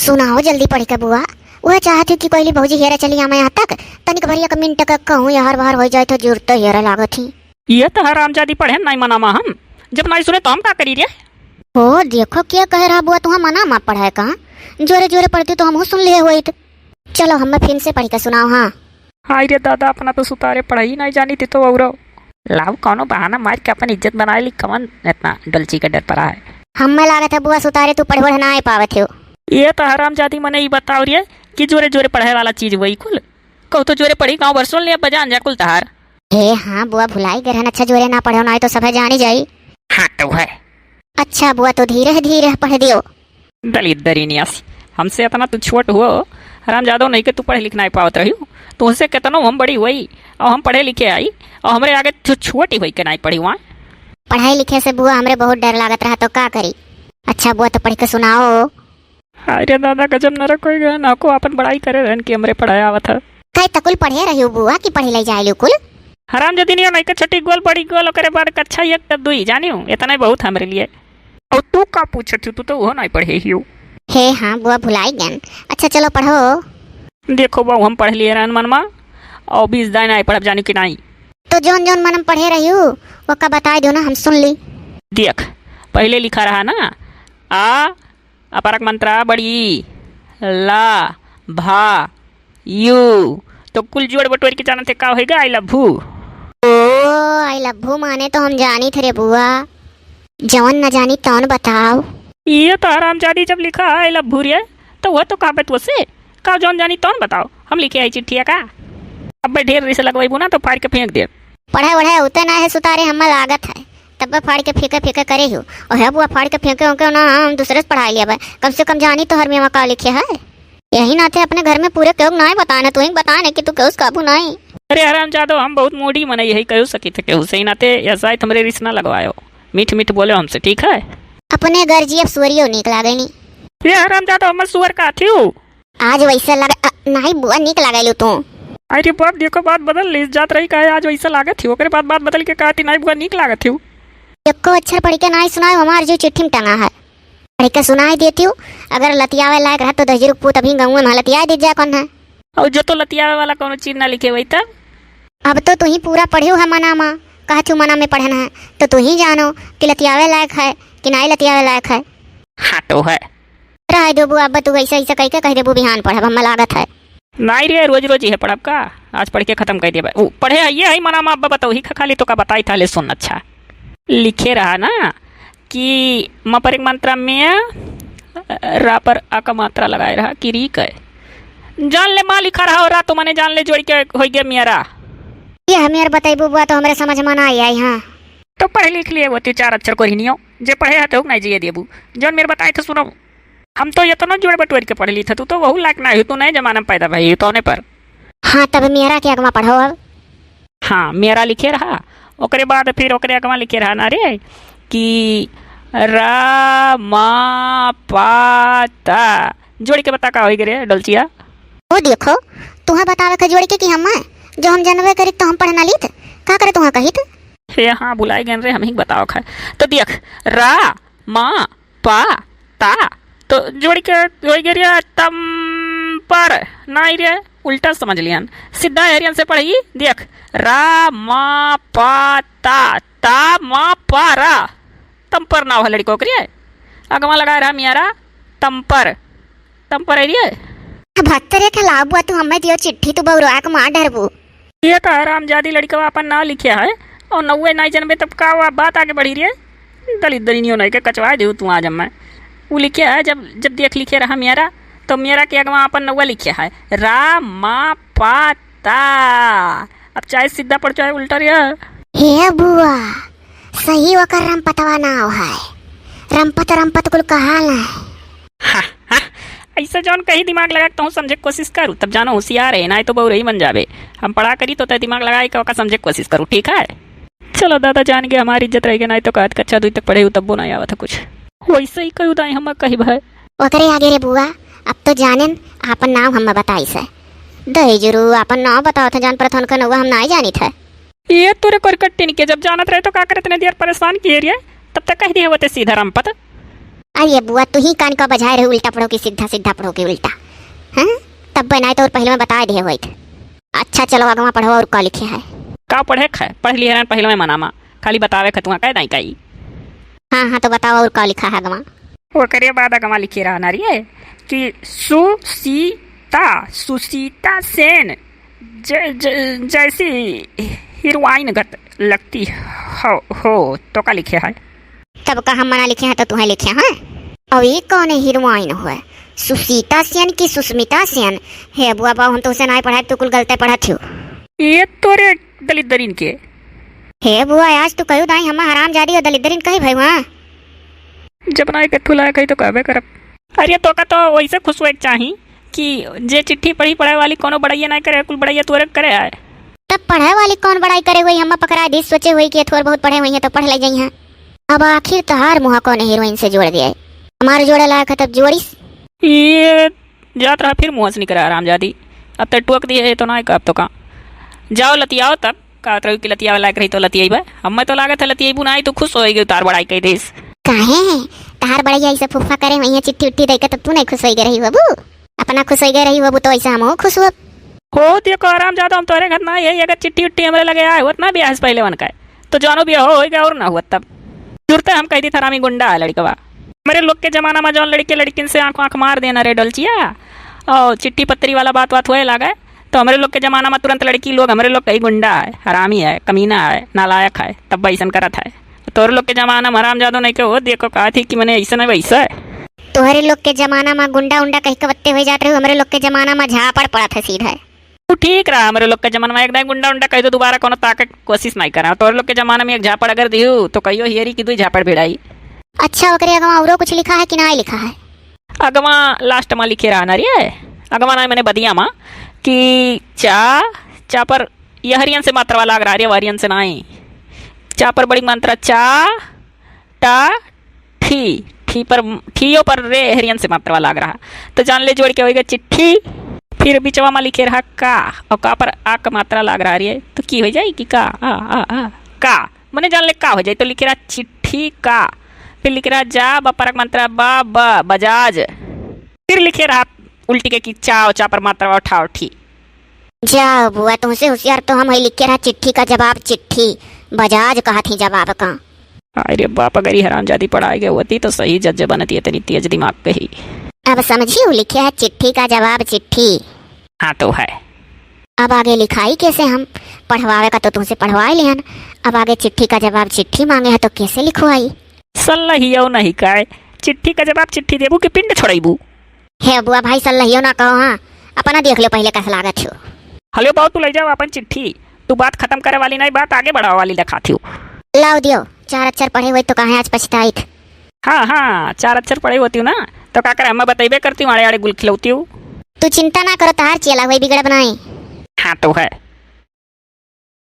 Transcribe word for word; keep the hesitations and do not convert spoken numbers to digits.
सुनाओ जल्दी पढ़ि के बुआ। वह चाहत हूँ कि कोइली भौजी हेरे चली आवे यहाँ तक, तनिक भर एक मिनट का कहूँ यहर बहर होइ जाए तो जुरते हेरे लागत ही। ये तो हरामजादी पढ़े नाई मनामा हम, जब नाई सुने तो हम का करी रे? हो देखो क्या कह रहा बुआ, तुहा मनामा पढ़े का? जोरे जोरे पढ़ती तो हमहू सुन लिए होइत। चलो हमें फिर से पढ़ि के सुनाओ। हाँ। हाय रे दादा, अपना तो सुतारे पढ़ाई नाई जानी थी तो औरो। लाओ कौनो बहाना मार के अपन इज्जत बनाए ली, कौन इतना डोलची का डर पड़ा है? हमें लागत है बुआ सुतारे तू पढ़ बढ़ नाई पावत हो। ये तो हरामजादी मने ई बताओ रे कि जोरे जोरे पढ़े वाला चीज वही कुल। कहू तो जोरे पढ़ी गाँव भर सुन लिया, बजान जा कुल तहार। हे हाँ बुआ, भुलाई गए रहन, अच्छा जोरे ना पढ़ो नाई तो सभे जानी जाई। हाँ तो है। अच्छा बुआ, तो धीरे धीरे पढ़ दियो। दलिद्दर इनियासी, हमसे इतना तू छोट हुओ, हरामजादो नहीं के तू पढ़ लिख नाई पावत रही हो, तुहसे कितनो हम बड़ी हुई और हम पढ़े लिखे आई और हमरे आगे तू छोटी हुई के नाई पढ़ी हुआ। पढ़ाई लिखे से बुआ हमरे बहुत डर लागत रहा, तो का करी? अच्छा बुआ, तो पढ़ के सुनाओ। अरे दादा, गजब नरक होइ गया, ना को आपन बड़ाई करे रहन कि हमरे पढ़ाया आवत है। कई तकुल पढ़े रही हो बुआ कि पढ़े ले जाए कुल? हरामजादी नहीं हो, नहीं के छोटी गोल, बड़ी गोल, ओकरे बाद कक्षा एक तक दुई, जानी हो, इतना ही बहुत हमरे लिए। और तू का पूछत हो, तू तो वो नहीं पढ़े ही हो। हे हाँ बुआ, भुलाई गन। अच्छा चलो पढ़ो। देखो बाबू, हम पढ़ लिए रहन मनमा, और बीस दाई नहीं पढ़ब, जानी कि नहीं। तो जौन जौन मन में पढ़े रही हो, वो का बताए दो ना, हम सुन ली। देख, पहले लिखा रहा ना, आ, अपरक मंत्रा बड़ी, ला, भा, यू। तो कुल जोड़ बटोर के जानत है का होइगा? I love you। ओ, I love you माने तो हम जानी थे रे बुआ, जवन न जानी तौन बताओ। ये तो हरामजादी जब लिखा है I love you रे, तो वह तो कहा बतुआ से का जौन जानी तौन बताओ। हम लिखे है चिट्ठिया का? अब ढेर रिस लगवाइबू ना तो फाड़ के फेंक दे। पढ़े वढ़े उते ना है सुतारे, हमें लागत है। तब फाड़ के फेंके फेंके करे हो। और है बुआ, फाड़ के फेंके होके ना, हम दूसरे से पढ़ाई लिया बा। कम से कम जानी तो हर मेवा का लिखे है। यही नाते अपने घर में पूरे केहू नाई बताने, तू ही बताने कि तू केहू से काबू नाई। अरे हरामजादो, हम बहुत मोटी मनई है, केहू सकी थे केहू से ही नाते, या शायद हमरे रिस ना लगवायो। मीठ मीठ बोले हमसे, ठीक है? अपने गर्जी अब सुअरियो नीक लागे नी। ये हरामजादो, हमर सुअर का थी हो? आज वैसे लग-, अ, नाई बुआ, नीक लागेलू तू। अरे बाप, देखो बात बदल ली, जात रही कहे आज वैसे लागत थी, ओकरे बाद बात बदल के कहती नाई बुआ नीक लागत थी। एको अक्षर पढ़ के नाई सुनाए, हमार जो चिट्ठी में टंगा है, पढ़ के सुनाई देती हूँ। अगर लतियावे लायक रहा तो दहिजरू पूत अभी गाँव में लतिया दे जा कौन है। और जो तो लतियावे वाला कोनो चीज ना लिखे वही तब। अब तो तू ही पूरा पढ़ियो है मना मा, कहत हूँ मना में पढ़न है, तो तू ही जानो कि लतियावे लायक है कि नाई लतियावे लायक है। हाँ तो है। रह देबू, अब तू ऐसे ऐसे कह के कह देबू बिहान पढ़ब, हमें लागत है। नाई रे, रोज रोज इहे पढ़ब का? आज पढ़ के खत्म कर देबे। ऊ पढ़े है, ये है मना मा, अब बताओ ही खा-, खाली तो का बताई था, ले सुन। अच्छा, लिखे रहा ना कि म पर एक मात्रा में, रा पर अ का मात्रा लगाए रहा कि री के। जान ले माँ लिखा रहा हो रा, तो मने जान ले जोड़ के होइ गया मेरा। ये हमें यार बताइबू बुआ, तो हमरे समझ में ना आई, आई हाँ। तो पढ़ लिख लिए वो तू चार अक्षर को ही नहीं हो, जे पढ़े है तो नहीं जिए देबू। जौन मेरे बताए थे सुनो, हम तो इतना जोड़ बटोर के पढ़ ली था, तू तो वहू लायक ना हो, तू नए जमाना में पैदा भई, तौने पर। हाँ, तब मेरा के अगवा पढ़ो अब। हाँ, मेरा लिखे रहा, ओकरे बाद फिर ओकरे अगवा लिखे रहा ना रे, कि रा, मा, पा, ता। जोड़ के बता का होई गे रे, डोलचिया? ओ देखो, तुहा बतावे के जोड़ के कि हम, जो हम जनवे करी तो हम पढ़ ना लीत, का करे तुहा कहित? हे हाँ, भुलाई गए रे, हम ही बताओ खा। तो देख, रा, मा, पा, ता। तो जोड़ के होई गे रे, तम पर। नाई रे, उल्टा समझ लियन। सीधा हेरियन से पढ़ी, देख। रा, मा, पा, ता। ता, मा, पा, रा। तम पर नाव है लड़को के रे। अगवा लगाए रहा मियारा, तम पर। तम पर है रे। अब हत्तरे के लाबुआ तू हमें दियो चिट्ठी, तू बौरवा के मार डरबू। ये तो हरामजादी लड़कवा अपन नाव लिखे है और नौवे नाई जनबे, तब का हुआ, बात आगे बढ़ी रे। दलित दलिनियो नहीं के कचवा दे तू आज मैं। वो लिखे है, जब, जब देख लिखे रहा मेरा, तो मेरा के अगवा अपन नौवा लिखे है, रा मा पा ता। अब चाहे सीधा पढ़ चाहे उल्टा रे। हे बुआ, सही ओकर रमपतवा नाव है। रमपत, रमपत कुल कहाल है। हा, हा, ऐसा जौन कहीं दिमाग लगा के तहूँ समझे के कोशिश करू, तब जानो होशियार है, नाई तो बौरही बन जाबे। हम पढ़ा करी तो तय दिमाग लगाए के ओका समझे के कोशिश करू, ठीक है? चलो दादा, जान के हमारी इज्जत रह गई, नाई तो कहत कक्षा दुई तक पढ़े हूँ, तब्बो नाई आवत है कुछ। वैसे ही कहू दाई हम कही भाई। ओकरे आगे रे बुआ, अब तो जानेन आपन नाव हम बताई से। दही जरू आपन नाव बताओ थे, जान प्रथन का नौवा हम नाई जानी थे। ये तोरे कोरकट्टिन के जब जानत रहे तो का करे इतने देर परेशान किए रे? तब तक कह दिए होते सीधा रमपत। अरे बुआ, तू ही कान का बजाए रहे, उल्टा पढ़ो कि सीधा, सीधा पढ़ो कि उल्टा? हाँ, तब बनाए तो और पहिले में बताए दिहे होइत। अच्छा चलो अगवा पढ़ो और का लिखे है? का पढ़े है? पढ़ लिए रहन पहिले में मनामा, खाली बतावे खतुआ कह दाई काई। हाँ हाँ, तो बताओ और का लिखा है अगवा? ओकरे बाद अगवा लिखे रहा ना रे कि सुसीता, सुसीता सेन ज-, ज-, जैसी हीरोइन गत लगती हो, हो, तो का लिखे है? तब का हम मना लिखे हैं तो तुहें लिखे हैं? और ये कौन है हीरोइन हुआ? सुसीता सेन की सुस्मिता सेन? हे बुआ बाबू, हम तो उसे नाई पढ़ाए, तू कुल गलते पढ़त हो। ये तोरे दलिद्दरिन के। हे बुआ, आज तू कहो दाई हम हरामजादी और दलिद्दरिन कही भाई वहाँ। जब नाई कथू लायक है तो कहबे करब। अरे तोका तो वैसे खुश होए के चाही कि जे चिट्ठी पढ़ी पढ़े वाली कोनो बड़ाइया नाई करे, कुल बड़ाइया तोरे करे आए। तब पढ़े वाली कौन बड़ाई करे हुई, हम पकड़ा दी, सोचे हुई कि थोड़ बहुत पढ़े हुई हैं तो पढ़ ले जाई हैं। अब आखिर तहार मुँह कौन हीरोइन से जोड़ दिया है? हमारे जोड़े लायक है तब जोड़िस। ये जात रहा फिर मुँह से निकरा हरामजादी। अब तो टोक दिए है तो ना, अब तो का जाओ लतियाओ तब। का तरह की लतियावे लायक रही तो लतियाई बा। हमें तो लागत है लतियाई बू ना आई तो खुश होई गई, तार बड़ाई कह देस। काहे? तहार बड़ाई ऐसे फुफ्फा करे हुई है चिट्ठी उट्ठी देके तो तू नहीं खुश होई गई रही बाबू? अपना खुश होई गई रही बाबू तो ऐसे हम खुश हो। हो दियो को हरामजादा, हम तोरे घर ना आई, अगर चिट्ठी उट्ठी हमरे लगे आए होत ना ब्याह से पहले वन का, तो जानो ब्याह हो होई गया और ना हुआ तब। जुरते हम कह दी था हरामी गुंडा है लड़कवा। हमरे लोग के जमाना में जौन लड़के लड़किन से आंख आंख मार देना रे डोलचिया, और चिट्ठी पत्री वाला बात बात होए लागे, तो हमरे लोग के जमाना में तुरंत लड़की लोग हमरे लोग कही गुंडा है, हरामी है, कमीना है, नालायक है, तब ऐसन करत है। तोरे लोग के जमाना में हरामजादो नहीं के हो, देखो कहा थी कि मने ऐसा नहीं वैसा है। तोहरे लोग के जमाना में गुंडा उंडा कह के बत्ते हो जात रहे, हमरे लोग के जमाना में झापड़ पड़त है सीधा। तू ठीक रहा, हमरे लोग के जमाना में एक दाई गुंडा उंडा कह दो, दोबारा कोनो ताके के कोशिश नहीं करा। तोहरे लोग के जमाना में एक झापड़ अगर दिहू तो कहियो हियरी की दुई झापड़ भिड़ाई। अच्छा, ओकरे अगवा औरो कुछ लिखा है कि नहीं लिखा है? अगवा लास्ट में लिखे रहा ना रे, अगवा ना मैंने बदिया में कि चा, चा पर यहरियन से मात्रा वाला अगर आ रही है, वहरियन से नहीं। चा पर बड़ी मात्रा, चा, टा, ठी, ठी पर, ठीयो पर रे हरियन से मात्रा लाग रहा। तो जान ले जोड़ के होइगा चिट्ठी, फिर बिचवा में लिखे रहा का, और का पर आ का मात्रा लाग रहा रे, तो की हो जाई कि का, आ, आ, आ, का, मने जान ले का हो जाई। तो लिखे रहा चिट्ठी का, फिर लिखे रहा जा, ब पर मात्रा बा, ब, बजाज, फिर लिखे रहा उल्टी के कि चा, और चा पर मात्रा उठाओ ठी। जाओ बुआ, तुमसे होशियार तो हम है, लिखे रहा चिट्ठी का जवाब चिट्ठी, बजाज कहा थी जवाब का। अरे बाप, अगर ये हरामजादी पढ़ाए गए होती तो सही जज बनती, इतनी तेज दिमाग के ही। अब समझी हूँ, लिखे है चिट्ठी का जवाब चिट्ठी। हाँ तो है। अब आगे लिखाई कैसे हम? पढ़वावे का तो तुमसे पढ़वाए लिहन, अब आगे चिट्ठी का जवाब चिट्ठी मांगे है तो कैसे लिखवाई? सल्लहियो नहीं काय, चिट्ठी का जवाब चिट्ठी देबू कि पिंड छोड़ैबू? हे बुआ भाई, सल्लहियो ना कहो, हाँ, अपना देख लो पहले कस लागत हो। हलो बाऊ, तू ले जाओ अपन चिट्ठी, तू बात खत्म करे वाली नहीं, बात आगे बढ़ावे वाली दिखाती हूँ। लाओ दियो, चार अक्षर पढ़े हुए तो काहे आज पछताइत। हाँ, हाँ, चार अक्षर पढ़े होती हूँ ना, तो का करे, हमें बतैबे करती हूँ, आड़े आड़े गुल खिलौती हूँ। तू चिंता ना करो, तहार चेला हुई बिगड़ब नहीं। हाँ तो है।